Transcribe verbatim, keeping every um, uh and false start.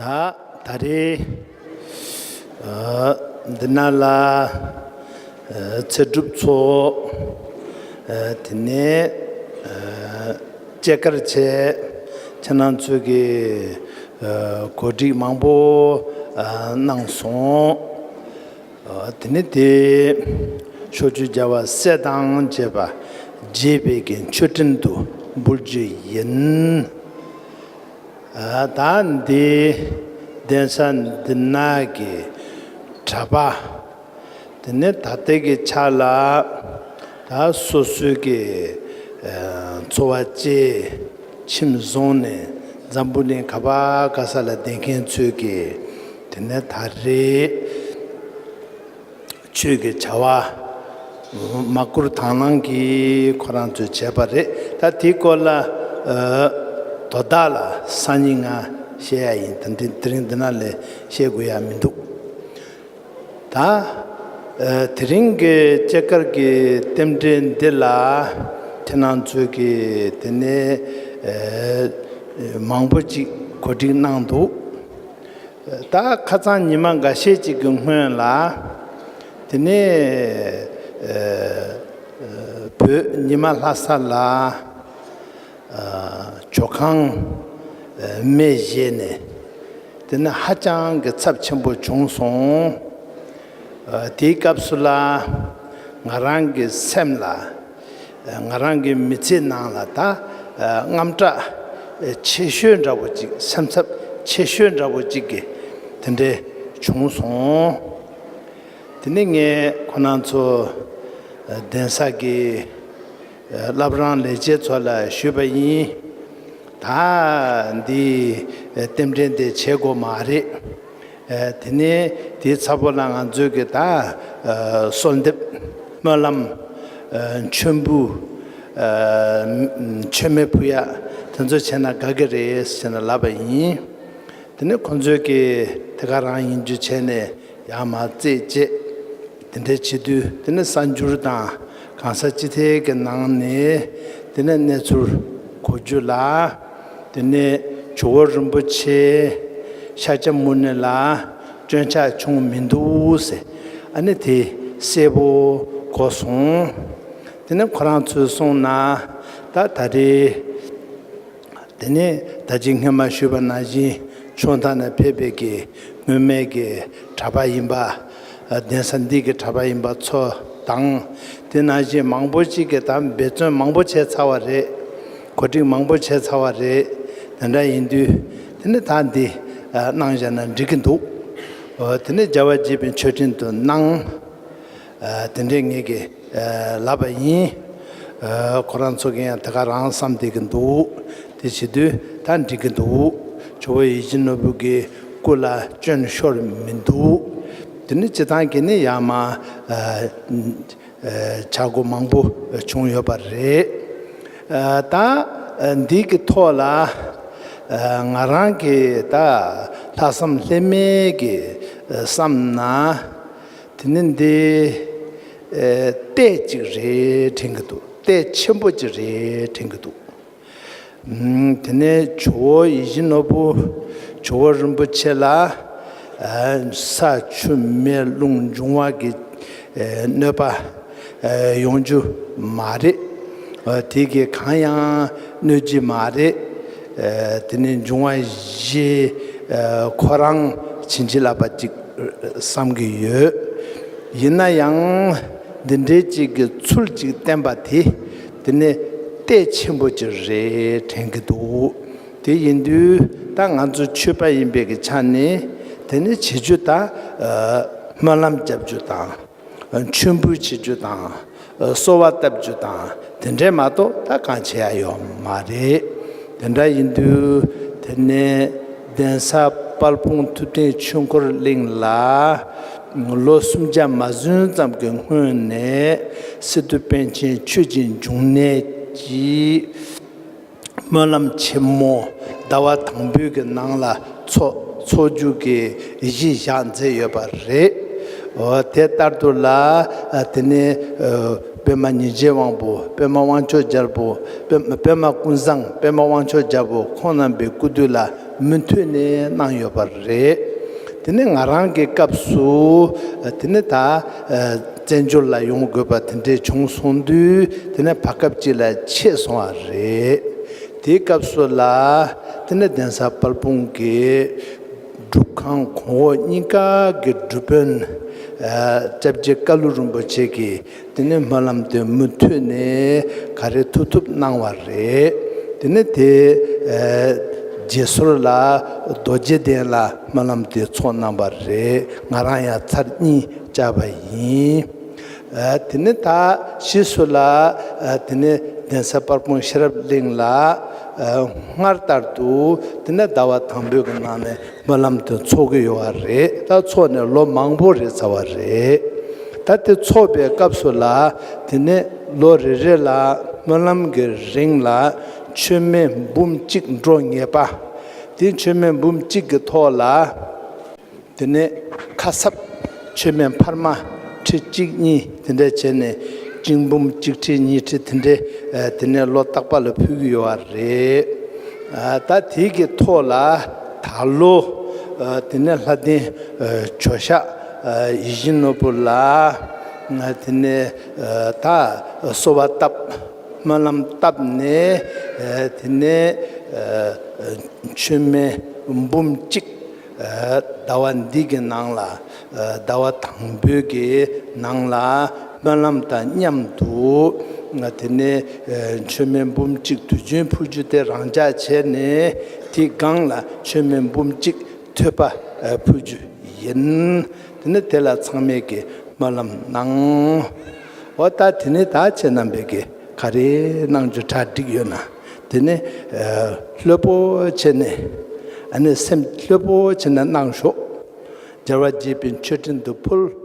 ད་ད་རེས་ཨ་འདི་ན་ལ་ཨ་ཚེ་སྒྲུབ་ཚོ། ཨ་དེ་ནས་ཨ་སྐྱེས་སྐར་ཆེད་ཁྱེད་རང་ཚོས་ཀྱི་ཨ་གོ་སྒྲིག་མང་པོ་ཨ་གནང་སོང་། ཨ་དེ་ནས་དེ་ཕྱོགས་བཅུའི་རྒྱལ་བ་སྲས་དང་བཅས་པ་དགྱེས་པའི་གི་མཆོད་སྤྲིན་དུ་འབུལ་རྒྱུ་ཡིན། ཨ་ད་འདི་གདན་ས་འདི་ན་གི་གྲྭ་པ། དེ་ནས་ད་ལྟའི་གི་ཆ་ལ་ད་སོ་སོའི་གི་ཨ་འཚོ་བ་སྐྱེལ་ཁྱིམ་བཟུང་ནས་འཛམ་བུ་གླིང་ག་པ་ག་ས་ལ་བསྡད་མཁན་ཚོས་གི་དེ་ནས་ད་རེས་ཆོས་ཀྱི་བྱ་བ་མ་བསྐུལ་དང་བླངས་ཀྱིས་ཁོ་རང་ཚོས་བྱས་པ་རེད། ད་དེའི་སྐོར་ལ་ཨ་དོ་བདག་ལ་སང་ཉིན་ང་བཤད་ཡ་ཡིན། ད་འདི་དེ་རིང་འདི་ན་ལས་བཤད་དགོས་ཡ་མི་འདུག་ད་ཨ་དེ་རིང་གི་སྐྱེས་སྐར་གྱི་རྟེན་འབྲེལ་འདི་ལ་ཁྱེད་རང་ཚོས་ཀྱི་དེ་ནས་ཨ་མང་པོ་ཅིག་གོ་སྒྲིག་གནང་འདུག་ད་ཁ་སང་ཉི་མ་འགའ་ཤས་ཅིག་གི་སྔོན་ལ་དེ་ནས་ཨ་ཨ་བོད་ཉི་མ་ལྷ་ས་ལ་ཨ་ཇོ་ཁང་ཨ་མེ་བཞེས་ནས་དེ་ནས་ཧ་ཅང་གི་ཚབས་ཆེན་པོ་བྱུང་སོང་། ཨ་དེའི་སྐབས་སུ་ལ་ང་རང་གི་སེམས་ལ་ང་རང་གི་མི་ཚེ་ནང་ལ་ད་ཨ་དངངས་སྐྲག་ཆེ་ཤོས་འདྲ་བོ་ཅིག་སེམས་འཚབ་ཆེ་ཤོས་འདྲ་བོ་ཅིག་གི་དེ་འདྲས་བྱུང་སོང་། དེ་ནས་ངས་ཁོ་རང་ཚོ་ཨ་གདན་ས་གི་ཨ་བླ་བྲང་ལས་བྱེད་ཚོ་ལ་ཞུས་པ་ཡིན། ད་འདི་ཨ་རྟེན་འབྲེལ་འདི་བྱེད་དགོས་མ་རེད། ཨ་དེ་ནས་དེའི་ཚབ་པོ་ལ་ང་ཚོས་ཀྱི་ད་ཨ་གསོལ་འདེབས་སྨོན་ལམ་ཨ་མཆོད་འབུལ་ཨ་མཆོད་མེ་ཕུལ་ཡ་དེ་ཚོ་བྱས་ན་དགའ་གི་རེད་ཟེར་ནས་ལབ་པ་ཡིན། དེ་ནས་ཁོ་ཚོས་ཀྱི་དེ་ག་རང་ཡིན་རྒྱུ་བྱས་ནས་ཡར་མར་རྩེད་བཅད་དེ་འདྲས་བྱེད་དུས། དེ་ནས་གསར་འགྱུར་དང་གང་ས་ཅི་ཐད་ཀྱི་ནང་ནས་དེ་ནས་གནས་ཚུལ་གོ་རྒྱུ་ལ། དེ་ནས་ཇོ་བོ་རིན་པོ་ཆེ་ཤཱཀྱ་མུ་ནེ་ལ་སྐྱོན་ཆག་བྱུང་མི་འདུག་ཟེར། ཨ་ནི་དེ་གསལ་པོ་གོ་སོང་། དེ་ནས་ཁོ་རང་ཚོས་གསུངས་ན་ད་ད་རེས། དེ་ནས་ད་ཅི་སྔོན་མ་ཞུས་པ་ནང་བཞིན་ཕྱོགས་མཐའ་ནས་ཕེབས་པའི་གི་སྔོན་མའི་གི་གྲྭ་པ་ཡིན་པ། གདན་ས་འདི་གི་གྲྭ་པ་ཡིན་པ་ཚོ་དང་། དེ་ནང་བཞིན་མང་པོ་ཅིག་གིས་ད་འབད་བརྩོན་མང་པོ་བྱས་ཚར་བ་རེད། གོ་སྒྲིག་མང་པོ་བྱས་ཚར་བ་རེད། དེ་འདྲ་ཡིན་དུས་དེ་ནི་ད་འདི་གནང་བཞག་ན་འགྲིག་གི་འདུག་དེ་ནི་རྒྱལ་བ་དགྱེས་པའི་མཆོད་སྤྲིན་དུ་གནང་། ཨ་དེ་འདྲས་ངེད་ཀྱིས་ཨ་ལབ་པ་ཡིན། ཨ་ཁོ་རང་ཚོ་གིས་ཡང་དེ་ག་རང་བསམ་བསྡད་ཀྱི་འདུག་དེ་བྱེད་དུས་ད་འགྲིག་གི་འདུག་ཇོ་བོ་ཡིད་བཞིན་ནོར་བུ་གི་སྐུ་ལ་སྐྱོན་ཤོར་མི་འདུག་དེ་ནི་སྤྱི་བཏང་གི་ནི་ཡར་མར་ཨ་ཨ་ཆག་སྒོ་མང་པོ་བྱུང་ཡོད་པ་རེད། ཨ་ད་ཨ་འདི་གི་ཐོག་ལ་ཨ་ང་རང་གིས་ད་ལྷག་བསམ་ལྷད་མེད་ཀྱིས་ཨ་བསམ་ན། དེ་ནི་འདི་ཨེ་ལྟས་གཅིག་རེད་དྲན་གྱི་འདུག་ལྟས་ཆེན་པོ་གཅིག་རེད་དྲན་གྱི་འདུག་ཨུམ། དེ་ནས་ཇོ་བོ་ཡིད་བཞིན་ནོར་བུ་ཇོ་བོ་རིན་པོ་ཆེ་ལ་ཨེ་ས་ཆུ་མེ་རླུང་འབྱུང་བ་གི་ཨེ་གནོད་པ་ཨེ་ཡོང་རྒྱུ་མ་རེད། ཨེ་དེ་གི་གང་ཡང་གནོད་ཀྱི་མ་རེད། ཨེ་དེ་ནི་འབྱུང་བ་བཞི་ཨེ་ཁོ་རང་བྱིན་གྱིས་བརླབས་པ་གཅིག་བསམ་གྱི་ཡོད། ཡིན་ན་ཡང་འདི་འདྲའི་གཅིག་གི་ཚུལ་གཅིག་བསྟན་པ་དེ་དེ་ནི་ལྟས་ཆེན་པོ་གཅིག་རེད་དྲན་གྱི་འདུག་དེ་ཡིན་དུས་ད་ང་ཚོ་ཆོས་པ་ཡིན་པའི་གི་ཆ་ནས་དེ་ནི་བྱེད་རྒྱུ་ད་ཨ་སྨོན་ལམ་རྒྱབ་རྒྱུ་དང་། མཆོད་འབུལ་བྱེད་རྒྱུ་དང་། གསོལ་བ་བཏབ་རྒྱུ་དང་དེ་འདྲས་མ་གཏོགས་ད་གང་བྱེད་ཡ་ཡོད་མ་རེད། དེ་འདྲ་ཡིན་དུས་དེ་ནས་གདན་ས་དཔལ་སྤུངས་ཐུབ་བསྟན་ཆོས་འཁོར་གླིང་ལ་ལོ་སུམ་བརྒྱ་མ་ཟིན་ཙམ་གྱི་སྔོན་ནས་སི་ཏུ་པཎ་ཆེན་ཆོས་ཀྱི་འབྱུང་གནས་ཀྱིས། སྨོན་ལམ་ཆེན་མོ་ཟླ་བ་དང་པོའི་གི་ནང་ལ་འཚོགས་འཚོགས་རྒྱུ་གི་གཞི་བཞག་མཛད་ཡོད་པ་རེད། འོ་དེ་ལྟར་དུ་ལ་ཨ་དེ་ནས་ཨ་པདྨ་ཉི་རྗེ་དབང་པོ། པདྨ་དབང་ཕྱུག་རྒྱལ་པོ། པད་པདྨ་ཀུན་བཟང་། པདྨ་དབང་ཕྱུག་རྒྱལ་པོ་ཁོང་རྣམ་པའི་སྐུ་དུས་ལ་ མུ་མཐུད་ནས་གནང་ཡོད་པ་རེད། དེ་ནས་ང་རང་གི་སྐབས་སུ་དེ་ནས་ད་བཙན་བྱོལ་ལ་ཡོང་དགོས་པ་དེ་འདྲས་བྱུང་སོང་དུས། དེ་ནས་བར་སྐབས་ཅིག་ལ་ཆད་སོང་བ་རེད། དེའི་སྐབས་སུ་ལ་དེ་ནས་གདན་ས་དཔལ་སྤུངས་ཀྱི་སྒྲུབ་ཁང་གོང་འོག་གཉིས་ཀ་གི་སྒྲུབ་དཔོན་སྐྱབས་རྗེ་ཀ་ལུ་རིན་པོ་ཆེ་གིས་དེ་ནས་སྨོན་ལམ་དེ་མུ་མཐུད་ནས་ག་རེ་ཐུབ་ཐུབ་གནང་བ་རེད། དེ་ནས་དེ་རྗེས་སོར་ལ་རྡོ་རྗེ་གདན་ལ་སྨོན་ལམ་དེ་ཚོགས་གནང་བ་རེད། ང་རང་ཡང་ཚར་གཉིས་བཅར་བ་ཡིན། དེ་ནས་ད་ཕྱིས་སུ་ལ་དེ་ནས་གདན་ས་དཔལ་སྤུངས་ཤེས་རབ་གླིང་ལ་སྔར་ལྟར་དུ་དེ་ནས་ཟླ་བ་དང་པོའི་གི་ནང་ནས་སྨོན་ལམ་དེ་ཚོགས་ཀྱི་ཡོད་པ་རེད། ད་ཚོགས་ནས་ལོ་མང་པོ་རེད་ཚར་བ་རེད། ད་དེ་ཚོགས་པའི་སྐབས་སུ་ལ་དེ་ནས་ལོ་རེ་རེ་ལ་སྨོན་ལམ་གྱི་རིང་ལ་མཆོད་མེ་འབུམ་གཅིག་འགྲོ་ངེས་པ། དེ་མཆོད་མེ་འབུམ་གཅིག་གི་ཐོག་ལ་དེ་ནས་ཁ་གསབ་མཆོད་མེ་འཕར་མ་ཁྲི་གཅིག་གཉིས་དེ་འདྲ་བྱས་ནས་གཅིག་འབུམ་གཅིག་ཁྲི་གཉིས་ཁྲི་དེ་འདྲའི་དེ་ནས་ལོ་རྟག་པ་ལ་ཕུལ་གྱི་ཡོད་པ་རེད། ད་དེའི་གི་ཐོག་ལ་ད་ལོ་དེ་ནས་ལྷ་ལྡན་ཇོ་ཤཱཀ་ཡིད་བཞིན་ནོར་བུ་ལ་དེ་ནས་ད་གསོལ་བ་བཏབ། སྨོན་ལམ་བཏབ་ནས་དེ་ནས་མཆོད་མེ་འབུམ་གཅིག་ཟླ་བ་འདི་གི་ནང་ལ་ཟླ་བ་དང་པོའི་གི་ནང་ལ་སྨོན་ལམ་དང་མཉམ་དུ་དེ་ནས་མཆོད་མེ་འབུམ་གཅིག་དུས་རྒྱུན་ཕུལ་རྒྱུ་དེ་རང་འཇགས་བྱས་ནས། དེའི་སྒང་ལ་མཆོད་མེ་འབུམ་གཅིག་ཐོད་པ་ཕུལ་རྒྱུ་ཡིན། དེ་ནས་དེ་ལ་ཚང་མས་ཀྱི་སྨོན་ལམ་གནང་། འོ་ད་དེ་ནས་ད་ཁྱེད་རྣམ་པས་ཀྱི་ག་རེ་གནང་རྒྱུ་གྲ་སྒྲིག་ཡོད་ན། དེ་ནས་ལྷོད་པོ་བྱས་ནས་ཨ་ནི་སེམས་ལྷོད་པོ་བྱས་ནས་གནང་ཤོག་རྒྱལ་བ་དགྱེས་པའི་མཆོད་སྤྲིན་དུ་ཕུལ།